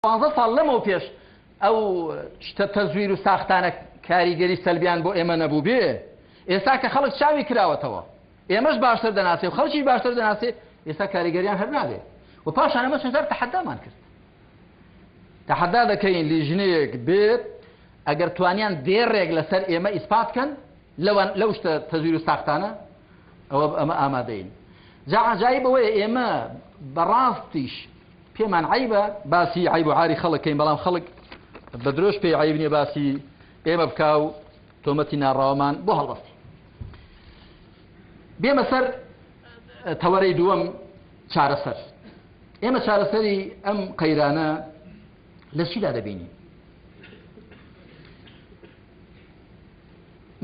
15 ساڵ لەمەو پێش ئەو شتە تەزویر و ساختانە کاریگەری سەلبیان بۆ ئێمە نەبووبێ، ئێستا کە خەڵک چاوی کراوەتەوە، ئێمەش باشتر دەناسێ و خەڵکیش باشتر دەناسێ، ئێستا کاریگەریان هەر نابێ. و پاشان ئەمە چەند جار تەحەدامان کرد. تەحەدا دەکەین لیژنەیەک بێت ئەگەر توانیان دێڕێک لەسەر ئێمە ئیسپات کەن لەوان لەو شتە تەزویر و ساختانە ئەوە ئەمە ئامادەین. جا عەجایب ئەوەیە ئێمە بەڕاستیش پێمان عەیبە باسی عەیب و عاری خەڵک کەین، بەڵام خەڵک بە درۆش پێی عەیب نییە باسی ئێمە بکا و تۆمەتی ناڕەوامان بۆ هەڵبەستی. بێمە سەر تەوەرەی دووەم، چارەسەر. ئێمە چارەسەری ئەم قەیرانە لە چیدا دەبینین؟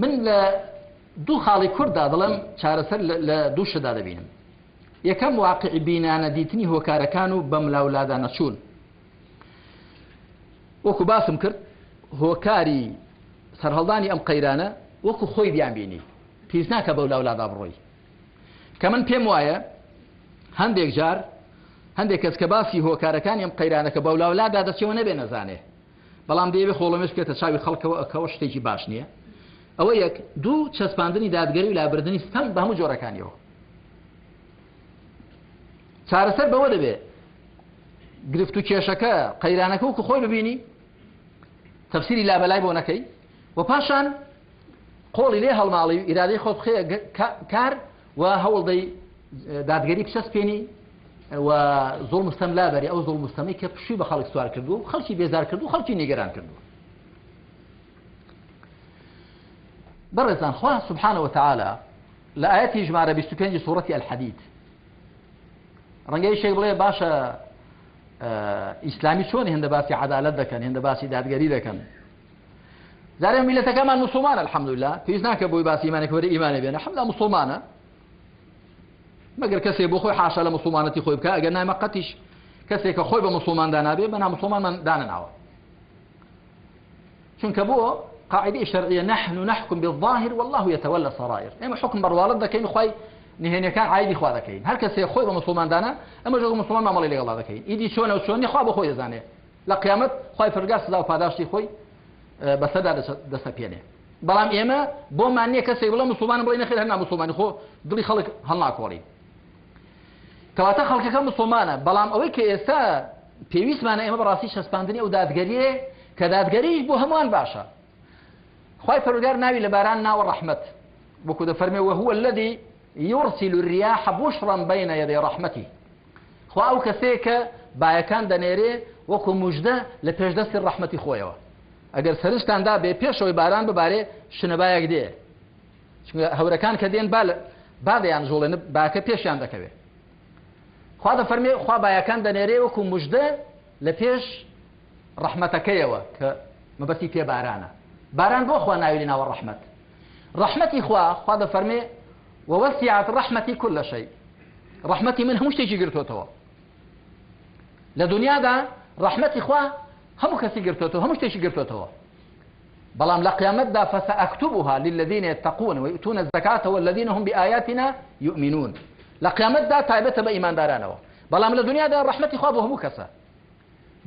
من لە دوو خاڵی کورددا دەڵێم چارەسەر لە دوو شتدا دەبینم. یەکەم واقیعی بینانە دیتنی هۆکارەکان و بەملاولادا نەچوون. وەکو باسم کرد هۆکاری سەرهەڵدانی ئەم قەیرانە وەکو خۆی بیانبینی پێویست ناکە بەولاولادا بڕۆی. کە من پێم وایە هەندێک جار هەندێک کەس کە باسی هۆکارەکانی ئەم قەیرانەکە بەولاولادا دەچێەوە نەبێ نەزانێ بەڵام دەیەوێ خۆڵەمێش بکێتە چاوی خەڵکەوە ئەکەوە شتێکی باش نییە. ئەوە یەک دوو چەسپاندنی دادگەری و لابردنی ستەم بە هەموو جۆرەکانیەوە. چارەسەر بەوە دەبێ گرفت و کێشەکە قەیرانەکە وەکو خۆی ببینی تەفسیری لابەلای بۆ نەکەی و پاشان قۆڵی لێ هەڵماڵی و ئیرادەی خۆت بخەیە کار و هەوڵدەی دادگەری بچەسپێنی و زوڵم ستەم لابەری ئەو زوڵم ستەمەی کە پشووی بە خەڵک سوار کردووە و خەڵکی بێزار کردو خەڵکی نیگەران کردووە. بەڕێزان خوا سبحانە وتعالی لە ئایەتی ژمارە 25 سوڕەتی الحدید ڕەنگە یەکێک بڵێ باشە ئیسلامی چۆن هێندە باسی عەدالەت دەکەن هێندە باسی دادگەری دەکەن جارێ میلەتەکەمان مسلمانە الحمدلله پێویست ناکە بۆی باسی ئیمانێک وەرە ئیمانێ بێنە الحمدلله مسلمانە مەگەر کەسێ بۆ خۆی حاشا لە مسلمانەتی خۆی بکە ئەگەر نامە قەتیش کەسێک کە خۆی بە مسلمان دانابێ بە نامسلمانمان دانەناوە چونکە بۆ قاعدەی شەرعیە نحن نحكم بالظاهر والله يتولى السرائر ئێمە حکم بە ڕواڵەت دەکەین خوای نهێنیەکان عایدی خوا دەکەین هەر کەسێ خۆی بە مسلمان دانا ئەمە جۆ مسلمان مامەڵی لەگەڵدا دەکەین ئیدی چۆنە و چۆنی خوا بۆ خۆی دەزانێ لە قیامەت خوای پەروەردگار سزا و پاداشتی خۆی بەسەردا دەسەپێنێ بەڵام ئێمە بۆمان نییە کەسێک بڵێ مسلمانم بڵێ نەخێر هەر نامسلمانی خۆ دڵی خەڵک هەڵناکۆڵین کەواتە خەڵکەکە مسوڵمانە، بەڵام ئەوەی کە ئێستا پێویستمانە ئێمە بەڕاستی چەسپاندنی ئەو دادگەرییە کە دادگەریش بۆ هەمووان باشە. خوای پەروەردگار ناوی لە باران ناوە ڕەحمەت، وەکو دەفەرمێ وهو الذی یرسل الریاح بشرا بین یدی رحمته. خوا ئەو کەسەیە کە بایەکان دەنێرێ وەکو مژدە لە پێشدەستی ڕەحمەتی خۆیەوە. ئەگەر سەرنجتان دابێ پێشەوەی باران ببارێ شنەبایەک دێ. چونکە هەورەکان کە دێن با با دەیان ژوڵێن باکە پێشیان دەکەوێ خوا دەفەرمێ خوا بایەکان دەنێرێ وەکو مژدە لە پێش ڕەحمەتەکەیەوە کە مەبەستی پێ بارانە باران بۆ خوا ناوی لێناوە ڕەحمەت ڕەحمەتی خوا خوا دەفەرمێ ووسعت رحمتي كل شيء ڕەحمەتی من هەموو شتێکی گرتوتەوە لە دنیادا ڕەحمەتی خوا هەموو کەسی گرتوتەوە هەموو شتێکی گرتوتەوە بەڵام لە قیامەتدا فسأکتبها للذین یتقون ویؤتون الزکاة والذین هم بآیاتنا یؤمنون لە قیامەتدا تایبەتە بە ئیماندارانەوە بەڵام لە دنیادا ڕەحمەتی خوا بۆ هەموو کەسە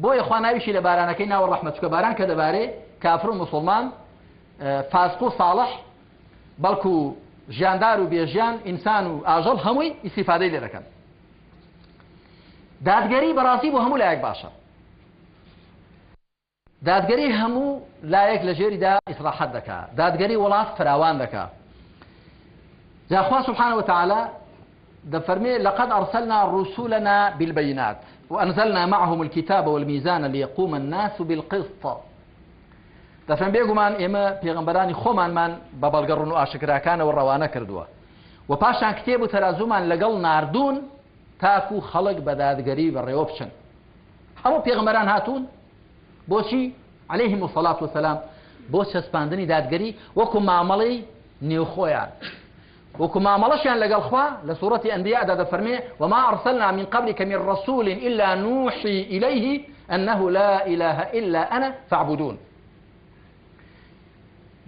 بۆیە خوا ناویشی لە بارانەکەی ناوە ڕەحمەت چونکە باران کە دەبارێ کافر و مسوڵمان فاسق و ساڵح بەڵکو ژیاندار و بێژیان ئینسان و ئاژەڵ هەمووی ئیسیفادەی لێ دەکەن دادگەری بەڕاستی بۆ هەموو لایەک باشە دادگەری هەموو لایەک لە ژێریدا ئیسراحەت دەکا، دادگەری وڵات فراوان دەکا. جا خوا سبحانە وتعالی دەفەرمێ لقد أرسلنا رسلنا بالبينات وأنزلنا معهم الكتاب والميزان ليقوم الناس بالقسط دەفەرمێ بێگومان ئێمە پێغەمبەرانی خۆمانمان بە بەڵگە ڕوون و ئاشکراکانەوە ڕەوانە کردووە و پاشان کتێب و تەرازومان لەگەڵ ناردوون تاکو خەڵک بە دادگەری بەڕێوە بچن هەموو پێغەمبەران هاتوون بۆچی؟ علیهم الصلاة والسلام بۆ چەسپاندنی دادگەری وەکو مامەڵەی نێوخۆیان وەکو مامەڵەشیان لەگەڵ خوا لە سوڕەتی ئەنبیادا دەفەرمێ وما أرسلنا من قبلك من رسول إلا نوحي إليه أنه لا إله إلا أنا فاعبدون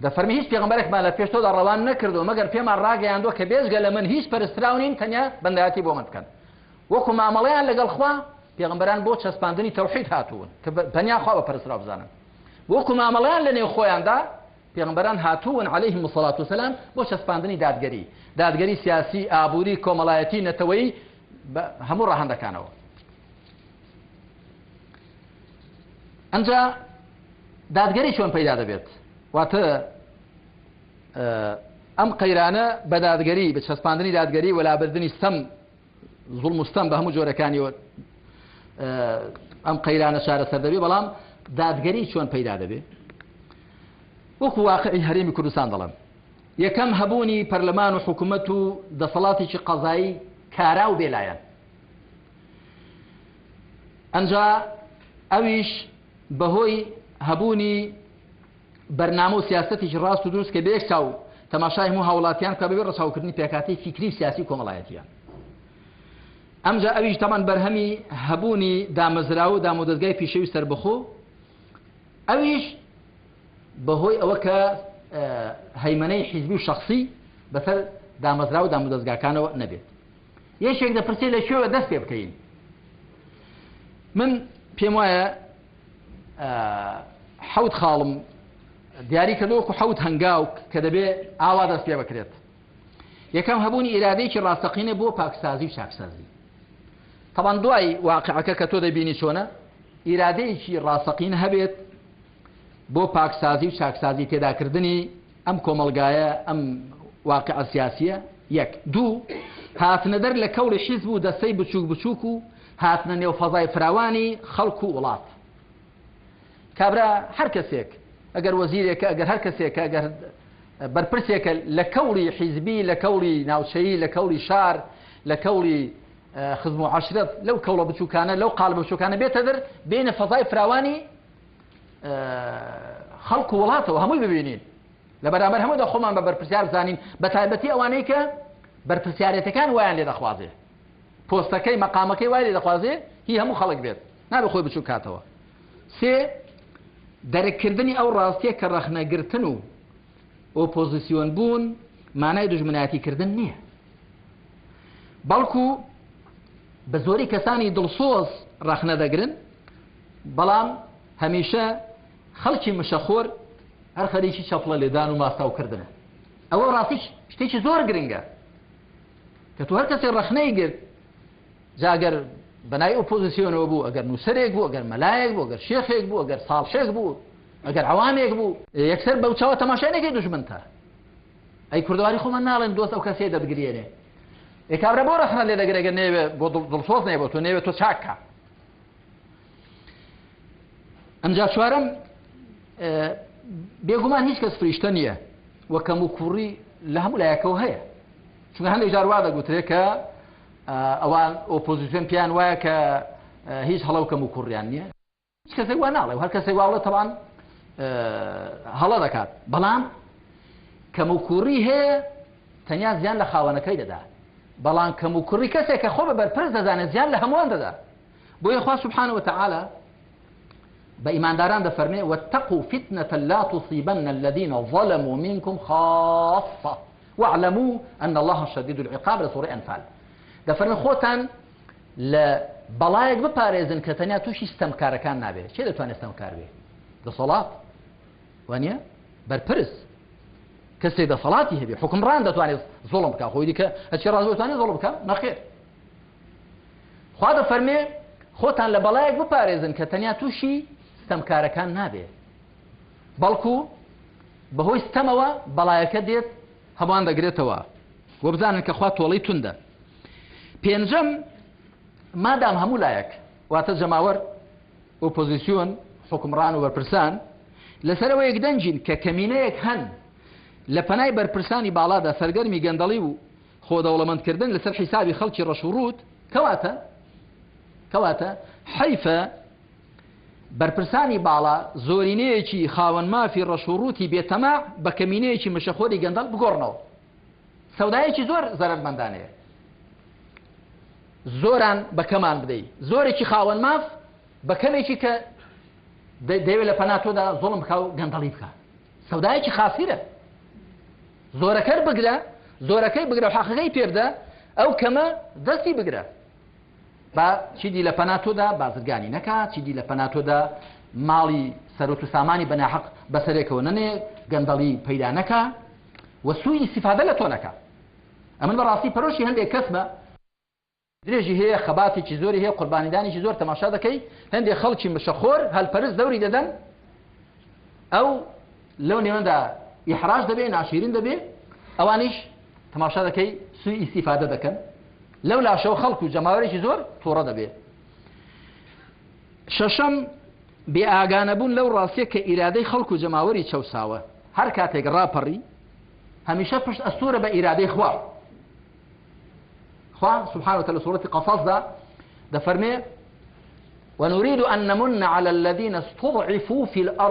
دەفەرمی هیچ پێغەمبەرێکمان لە پێش تۆدا ڕەوان نەکردو مەگەر پێمان ڕاگەیاندووە کە بێجگە لە من هیچ پەرستراو نین تەنیا بەندایەتی بۆ من بکەن وەکو مامەڵەیان لەگەڵ خوا. پێغەمبەران بۆ چەسپاندنی تەوحید هاتوون کە تەنیا خوا بە پەرستراو بزانن. وەکو مامەڵەیان لە نێو خۆیاندا پێغەمبەران هاتوون علیهم الصلاة والسلام بۆ چەسپاندنی دادگەری، دادگەری سیاسی، ئابووری، کۆمەڵایەتی، نەتەوەیی بە هەموو ڕەهەندەکانەوە. ئەنجا دادگەری چۆن پەیدا دەبێت؟ واتە ئەم قەیرانە بە دادگەری، بە چەسپاندنی دادگەری و لابردنی ستەم، زوڵم و ستەم بە هەموو جۆرەکانیەوە ئەم قەیرانە چارەسەر دەبێت. بەڵام دادگەری چۆن پەیدا دەبێت؟ وەکو واقعی هەرێمی کوردستان دەڵێم، یەکەم هەبوونی پەرلەمان و حکوومەت و دەسەڵاتێکی قەزایی کارا و بێلایەن، ئەنجا ئەویش بەهۆی هەبوونی بەرنامە و سیاسەتێکی ڕاست و دروست کە بە یەک چاو تەماشای هەموو هاوڵاتیان بکات بەبێ ڕەچاوکردنی پێکهاتەی فیکری و سیاسی و کۆمەڵایەتیان. ئەمجا ئەویش تەمان بەرهەمی هەبوونی دامەزراوە و دامودەزگای پیشەوی سەربەخۆ، ئەویش بەهۆی ئەوە کە هەیمەنەی حیزبی و شەخسی بەسەر دامەزراوە و دامودەزگاکانەوە نەبێت. یەکێک دەپرسێت لە کوێوە دەست پێ بکەین؟ من پێم وایە حەوت خاڵم دیاری کردووە وەکو حەوت هەنگاو کە دەبێ ئاوا دەست پێ بکرێت. یەکەم هەبوونی ئیرادەیەکی ڕاستەقینە بۆ پاکسازی و چاکسازی. تەبان دوای واقعەکە کە تۆ دەبینی چۆنە، ئیرادەیەکی ڕاستەقینە هەبێت بۆ پاکسازی و چاکسازی تێداکردنی ئەم کۆمەڵگایە، ئەم واقعە سیاسیە. یەک. دوو، هاتنەدەر لە کەوڵی حیزب و دەستەی بچووک بچووک و هاتنە نێو فەزای فراوانی خەڵک و وڵات. کابرا هەر کەسێک، ئەگەر وەزیرێکە، ئەگەر هەر کەسێکە، ئەگەر بەرپرسێکە لە کەوڵی حیزبی، لە کەوڵی ناوچەیی، لە کەوڵی شار، لە کەوڵی خزم و عەشرەت، لەو کەوڵە بچووکانە، لەو قالبە بچووکانە بێتە دەر، بێنە فەزای فراوانی خەڵک و وڵاتەوە هەمووی ببینین. لە بەرامبەر هەموودا خۆمان بە بەرپرسیار بزانین، بە تایبەتی ئەوانەی کە بەرپرسیارێتەکان وایان لێ دەخوازێ، پۆستەکەی مەقامەکەی وای لێ دەخوازێ هی هەموو خەڵک بێت، نابێ خۆی بچووک کاتەوە. سێ، دەرککردنی ئەو ڕاستیە کە ڕەخنەگرتن و ئۆپۆزیسیۆن بوون مانای دوژمنایەتیکردن نییە، بەڵکو بە زۆری کەسانی دڵسۆز ڕەخنە دەگرن، بەڵام هەمیشە خەڵکی مشەخۆر هەر خەریکی چەپڵە لێدان و ماستاوکردنە. ئەوە ڕاستیش شتێکی زۆر گرنگە کە تۆ هەر کەسێک ڕەخنەی گرت، جا ئەگەر بەنای ئۆپۆزیسیۆنەوە بوو، ئەگەر نووسەرێک بوو، ئەگەر مەلایەک بوو، ئەگەر شێخێک بوو، ئەگەر ساڵحێک بوو، ئەگەر عەوامێک بوو، یەکسەر بەو چاوە تەماشای نەکەی دوژمنتە. ئەی کوردەواری خۆمان ناڵێن دۆست ئەو کەسەیە دەتگریێنێ. ئێ کابرا بۆ ڕەخنە لێ دەگرێ گەر نەیەوێ بۆ دڵسۆز نەیە بۆ تۆ، نەیەوێ تۆ چاک کا. ئەمجا چوارەم، بێگومان هیچ کەس فریشتە نییە و کەموکوڕی لە هەموو لایەکەوە هەیە. چونکە هەندێک جار وا دەگوترێ کە ئەوان ئۆپۆزیسیۆن پێیان وایە کە هیچ هەڵە و کەموکوڕیان نییە. هیچ کەسێک وا ناڵێ و هەر کەسێک وا بڵێ تەبعەن هەڵە دەکات، بەڵام کەموکوڕی هەیە تەنیا زیان لە خاوەنەکەی دەدا، بەڵام کەموکوڕی کەسێک کە خۆ بە بەرپرس دەزانێت زیان لە هەمووان دەدا. بۆیە خوا سبحانه وتعالی بە ئیمانداران دەفەرمێ واتقوا فتنة لا تصيبن الذين ظلموا منكم خاصة واعلموا أن الله شديد العقاب لە سوڕەی ئەنفال دەفەرمێ خۆتان لە بەڵایەک بپارێزن کە تەنیا تووشی ستەمکارەکان نابێت. کێ دەتوانێت ستەمکار بێ؟ دەسەڵات وانە؟ بەرپرس کەسێک دەسەڵاتی هەبێ، حکمڕان دەتوانێت زوڵم بکە، خۆی دیکە هەچی ڕاست دەتوانێت زوڵم بکە؟ نەخێر. خوا دەفەرمێ خۆتان لە بەڵایەک بپارێزن کە تەنیا تووشی ستەمکارەکان نابێ، بەڵکو بەهۆی ستەمەوە بەڵایەکە دێت هەمووان دەگرێتەوە و بزانن کە خوا تۆڵەی توندە. پێنجەم، مادام هەموو لایەک واتە جەماوەر، ئۆپۆزیسیۆن، حوکمڕان و بەرپرسان لەسەر ئەوە یەکدەنگین کە کەمینەیەک هەن لە پەنای بەرپرسانی باڵادا سەرگەرمی گەندەڵی و خۆدەوڵەمەندکردن لەسەر حیسابی خەڵکی ڕەش و ڕووت، کەواتە کەواتە حەیفە بەرپرسانی باڵا زۆرینەیەکی خاوەن مافی ڕەش و ڕووتی بێتەماع بە کەمینەیەکی مشەخۆری گەندەڵ بگۆڕنەوە. سەودایەکی زۆر زەرەرمەندانەیە زۆران بە کەمان بدەی، زۆرێکی خاوەن ماف بە کەمێکی کە دەیەوێت لە پەنا تۆدا زوڵم بکا و گەندەڵی بکا. سەودایەکی خاسیرە. زۆرەکەر بگرە، زۆرەکەی بگرە و حەقەکەی پێ بدە، ئەو کەمە دەستی بگرە. با چیدی لە پەنا تۆدا بازرگانی نەکا، چیدی لە پەنا تۆدا ماڵی سەروەت و سامانی بە ناحەق بەسەرێکەوە نەنێ، گەندەڵی پەیدا نەکا و سوئی ئیستیفادە لە تۆ نەکا. ئەمن بەڕاستی پەرۆشی هەندێک کەسمە، درێژی هەیە، خەباتێکی زۆری هەیە، قوربانیدانێکی زۆر تەماشا دەکەی، هەندێک خەڵکی مشەخۆر هەلپەرست دەوری دەدەن، ئەو لەو نێوەندا ئیحراج دەبێ، ناشیرین دەبێ، ئەوانیش تەماشا دەکەی سوئی ئیستیفادە دەکەن، لەو لاشەوە خەڵک و جەماوەرێکی زۆر توڕە دەبێ. شەشەم، بێ ئاگانەبوون لەو ڕاستیە کە ئیرادەی خەڵک و جەماوەری چەوساوە، هەر کاتێک ڕاپەڕی هەمیشە پشت ئەستوورە بە ئیرادەی خوا. خوا سبحانه وتعالى لە سورەتی قەسەسدا دەفەرمێ ونريد أن نمن على الذين استضعفوا في الأرض.